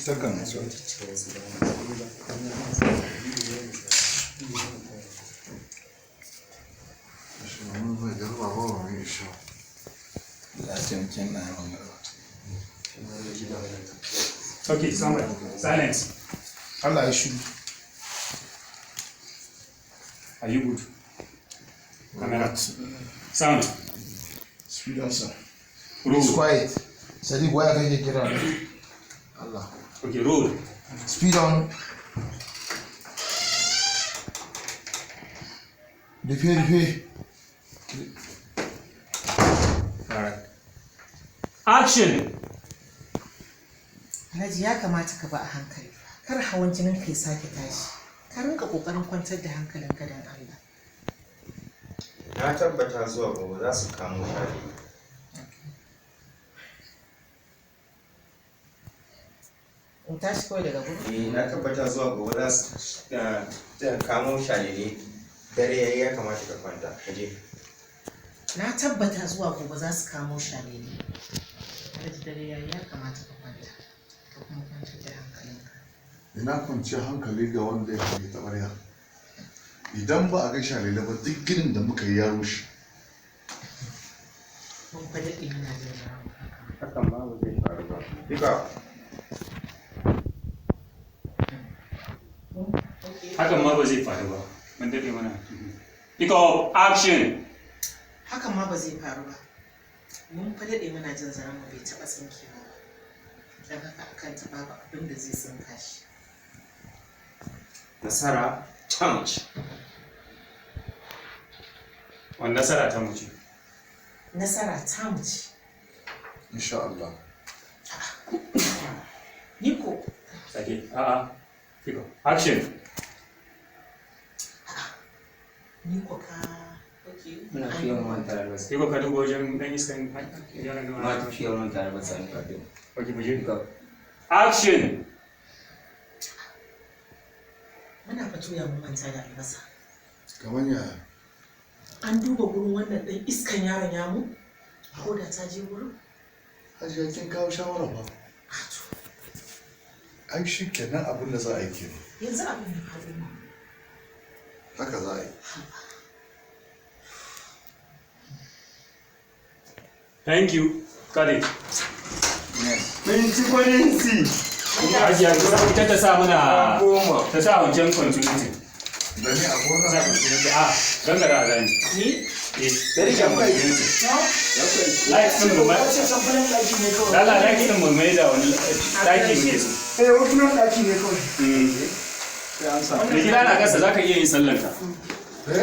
Sakan su. Okay, somewhere. Silence. Allah ya shiru. Are you good? Camera. Sound. Speed on, sir. Roll. It's quiet. Sadiq, waya kake kira ne? Allah. Okay, roll. Speed on. Rufe, rufe. Alright. Action! Alhaji, ya kamata ka ba a hankali. Kar hawan jinin ka ya sake tashi. Ka rinka kokarin kwantar da hankalinka don Allah. Na tabbata zuwa gobe za su kamo Shalele. In tashi kawai daga gurin? Eh, na tabbata zuwa gobe za su kamo Shalele. Dare yayi, ya kamata ka kwanta. Ka je. Na tabbata zuwa gobe za su kamo Shalele. Alhaji, dare yayi, ya kamata ka kwanta. Ka kuma kwantar da hankalinka. Ina kwanciyar hankali ga wanda ya kai taɓarya. Idan ba a ga Shalele ba, duk ginin da muka yi ya rushe. Mun fa daɗe muna jin zaran haka. Hakan ma ba zai faru ba. Pick up. Hakan ma ba zai faru ba. Mun daɗe mana. Pick up. Action! Hakan ma ba zai faru ba. Mun fa daɗe muna jin zaren mu bai taɓa tsinkewa ba. Don haka akan ta babu abin da zai tsinka shi. Nasara ta mu ce. Wani nasara ta mu ce? Nasara ta mu ce. Insha Allah. Ni ko Sake. A'a. Pick up. Action! Ni ko ka, okay. Muna fiye manta albasa. Sai ko ka duba wajen ɗan iskan yaran Ma gama. fiye manta albasa ne kafin. Okay, mu je. Pick up. Action! Muna fa tuya mun manta da albasa. Kamar ya? An duba gurin wannan ɗan iskan yaron yamu? Ko da ta je gurin? Hajiya, kin kawo shawara ba. A to, Ai shi kenan, abin da za a yi kenan. yanzu abin ya faɗo mu. Haka za a yi. Thank you. Got it. Mun ci kwarin si. Hajiya, ita ta sa mana 10. Ta sa wancan continuity. Da ni a Ta gona. sa continuity. Ah, gangara a zani. Ni? Eh, ta continuity. Light ɗin mu mai. Lala, light ɗin mu mai da wani ɗaki muke so. Eh, hotunan ɗaki ne kawai. Da gida na kasa za ka iya yin sallanka. Eh?